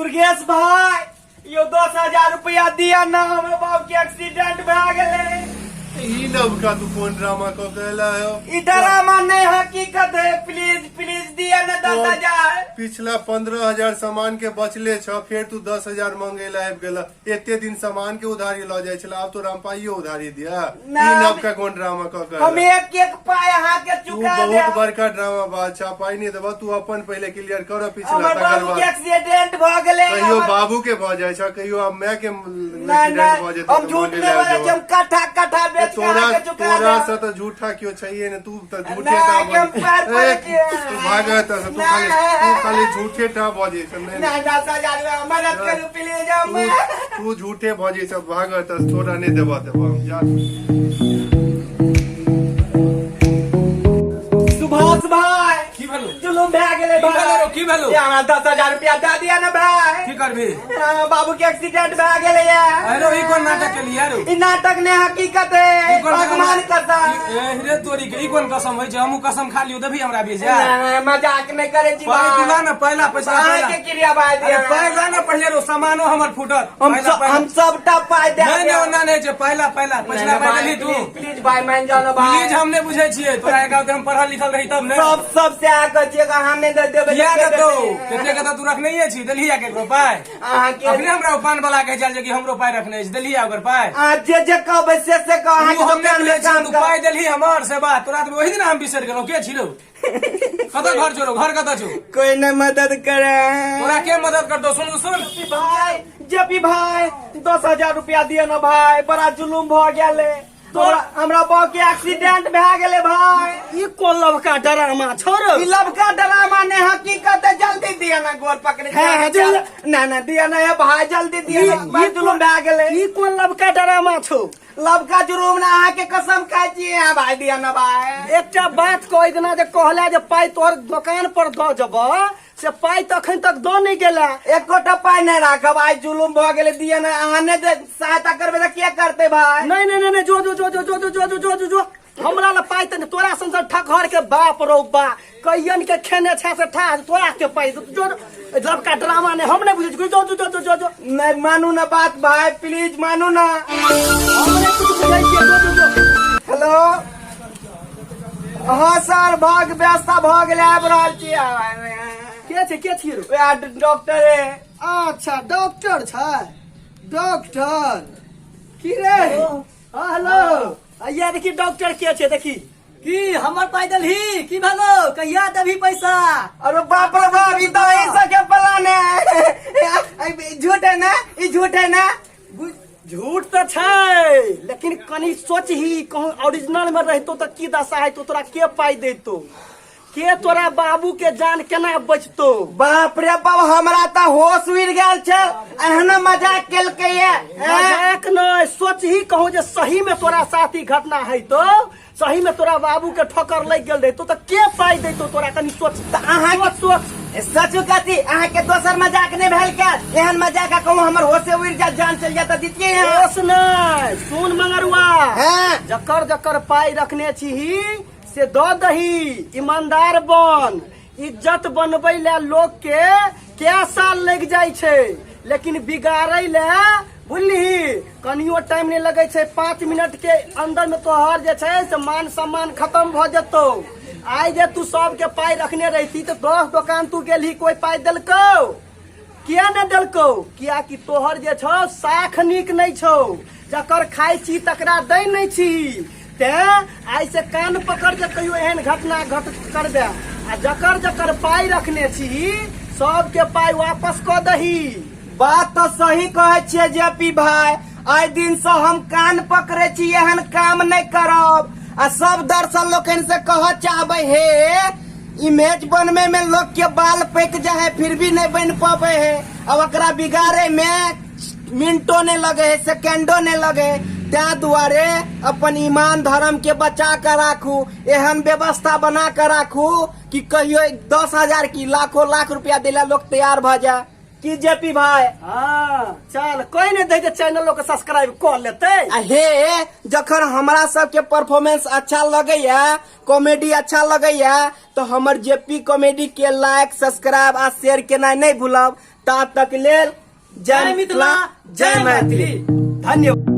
दुर्गेश भाई यो 10,000 रुपया दिया ना, हमर बाप के एक्सीडेंट भए गेलै। ई नवका तू कोन ड्रामा कऽ के एला हो? ई ड्रामा नहीं, हकीकत है। प्लीज प्लीज, दिया ना 10,000। पिछला 15,000 सामान के बचले छ, फेर तू 10,000 मंगे ला आबि गेला। एते दिन सामान के उधारी लऽ जाइ छला, आब तोरा हम पाइयो उधारी दिया? ना। ई नवका कोन ड्रामा कऽ के हम एला? एक एक पाई अहाँ के तू चुका बहुत देब। बड़का ड्रामा बाज छ। पाई नहीं देबा तू, अपन पहिले क्लियर कर पिछला, हमर तकर बाबू के बाद। एक्सीडेंट भऽ गेलै। कहियो बाबू के भऽ जाइ छ, कहियो आब my के नहीं एक्सीडेंट भऽ नहीं, जेतौ हम तऽ झूठ मंगे नहीं ला बोले आबि छी। हम कट्ठा कट्ठा बेच के तोरा अहाँ के चुका तोरा देब। से तऽ झूठा केओ छैहे ने, तू तऽ झूठे नहि, टा कि हम पैर बजै। पड़ै ए, छियै। तू भागत तू नहि। खाली, तू खाली झूठे टा बजै छ। नहि, नहीं, 10,000 रुपया मदद करू प्लीज हम। तू तू झूठे बजै छ, भागत, तोरा नहि देबऽ देबऽ हम, जा। सुभाष भाई। की भेलो? जुलुम भए गेलै। की भाई भेलो रो, की भेलो? ये हमरा 10,000 रुपया दऽ दिया ने भाई। की करबी? हाँ, बाबू के एक्सीडेंट भए गेलै ये। अरे ई कोन नाटक केली यारो? ई नाटक ने, हकीकत है। ई कोन भगवान कसम। ए रे तोरी के, ई कोन कसम होइ छै? हमहूँ कसम खा लियौ, देबही हमरा 20,000? नहीं, मजाक नहीं करे छी। पहिले भाई। तू ला ना पहला पैसा। अहाँ पहला। के क्रिया भाई अरे दिया। पहला ना पहिले रो, सामानो हमर फूटत। हम पहला, सब पहला। हम सबटा पाई दे। नहीं नहीं, ओना नहीं छै। पहला पहला पिछला पाइ देलही तू? प्लीज भाई, मान जाओ ना भाई। प्लीज हम नहीं बुझै छियै तोरा, एक हम पढ़ल लिखल रही तब ने। सब सब से आके छियै, अहाँ नहि दे देबै? किया देतौ? कते कते तू रखने छी? देलही केकरो पाइ? अहाँ के अखने हमरा ओ पान वाला कहै छल जे कि हमरो पाइ रखने अछि। देलही ओकर पाइ? अहाँ जे जे कहबै से से कह, अहाँ उ के हम दुकान नहि में बुझै छियै काम तू कर। पाइ देलही हमर से बात तोरा तऽ ओहि दिन हम बिसरि गेलहुँ। के छी रौ? कतऽ घर छौ रौ? घर कतऽ छौ? कोई नहीं मदद करे। तोरा के मदद करतौ? सुन सुन। भाई जेपी भाई, 10,000 रुपया दिए ना भाई, बड़ा जुलूम भ गेलै। तोरा हमरा बाप के एक्सीडेंट भए गेलै भाई। ई कोन लवका डरामा छौ रे? ई लबका डरामा ने, हकीकत है। जल्दी दिया ना, गोर पकड़े। हाँ, हाँ, जल्दी। ना ना, दिया ना ये भाई, जल्दी दिया ना। बड़ा जुलूम भए गेलै। ई कोन लवका डरामा छौ? लबका जुलूम ना, अहाँ के कसम खाइ छी यहाँ भाई, दिया ना भाई। एकटा बात कह देना जे कहला जे पाइ तोहर दोकान पर दऽ जबह, से पाइ तऽ अखन तक दऽ नहि गेला। एकोटा पाइ नहि राखब। आइ जुलूम भऽ गेलै, दिया ना। अहाँ नहि सहायता करबै तऽ के करतै भाई? नहीं नहीं नहीं नहीं, जो जो जो जो जो जो जो जो जो जो जो हमरा ला पाइ तऽ नहि, तोरा सन सन ठकहर के बाप रौ बा कहियन के खेने छै से ठा तोरा के पाइ जो जो लबका ड्रामा नहि, हम नहि बुझै छी। जो जो जो जो जो जो। नहीं, मानू ना बात भाई, प्लीज मानू ना। हम नहि कुछ बुझै छियै, जो जो जो। हेलो, हाँ सर, भाग व्यवस्था भऽ गेलै, आबि रहल छी। के छै, के छियै रो? वएह डॉक्टर है। अच्छा, डॉक्टर छै, डॉक्टर की रे? हाँ, हेलो, अइया देखी डॉक्टर के छै, देखी। की हमर पाइ देलही? की भेलो? कहिया देबही पैसा? अरे बाप रे बाप, ई तऽ एहि सबके प्लान है। झूठ है ना? ई झूठ है ना? झूठ तऽ छै, लेकिन कनि सोचही, कहूँ ओरिजिनल में रहितो तऽ की दशा हेतो? तोरा के पाइ देतो? के तोरा बाबू के जान केना बचतो? बाप रे बाप, हमरा तऽ होश उड़ि गेल छै। एहना मजाक केलकै ये, हैं? मजाक नहि, सोचही, कहूँ जे सही में तोरा साथ ई घटना हेतो, सही में तोरा बाबू के ठोकर लागि गेल रहितो तऽ के पाइ देतो तोरा? कनि सोच। तऽ अहाँ सोच सोच। सच कथी, अहाँके दोसर मजाक नहि भेल क्या? एहन मजाक आ कहूँ हमर होशे उड़ि जायत, जान चलि जायत तऽ दितियै अहाँ? होश नहि, सुन मंगरुआ। हैं? जकर जकर पाइ रखने छीही से दऽ दही, ईमानदार बन। इज्जत बनबै लए लोक के कै साल लागि जाइ छै, लेकिन बिगाड़ै लए बुझलिही कनियो टाइम नहि लगै छै। 5 मिनट के अंदर में तोहर जे छै से मान सम्मान खत्म भऽ जेतौ। आइ जे तू सबके पाइ रखने रहिती तऽ 10 दोकान तू गेलही, कोई पाइ देलकौ? किया नहि देलकौ? कियाकि तोहर जे छौ साख नीक नहि छौ, जकर खाइ छी तकरा दै नहि छी। तेँ आइ से कान पकड़ जे कहियो एहन घटना घट करबे आ जकर जकर पाइ रखने छी सबके पाइ वापस कऽ दही। बात तऽ सही कहै छियै जे पी भाई, आइ दिन से हम कान पकड़े छी, एहन काम नहि करब। आ सब दर्शक लोकनि से कहऽ चाहबै, हे इमेज बनवे में लोग के बाल पक जाए है, फिर भी नहीं बन पावे है। अब ओकरा बिगाड़े में मिनटो नहीं लगे है, सेकेंडो नहीं लगे है। तै दुआरे अपन ईमान धर्म के बचा के राखू, एहन व्यवस्था बना के राखू कि कहियो 10,000 की लाखों लाख रुपया दिला लोग तैयार भ जाए। की जेपी भाई? हाँ, चल कोई नहीं दे चैनल लोग सब्सक्राइब कर लेते। आ हे, जखन हमरा सबके परफॉर्मेंस अच्छा लगैया, कॉमेडी अच्छा लगैया, तो हमर जेपी कॉमेडी के लाइक, सब्सक्राइब आ शेयर केनाइ नहि भूलब। ता तक लेल जय मिथिला, जय मैथिली, धन्यवाद।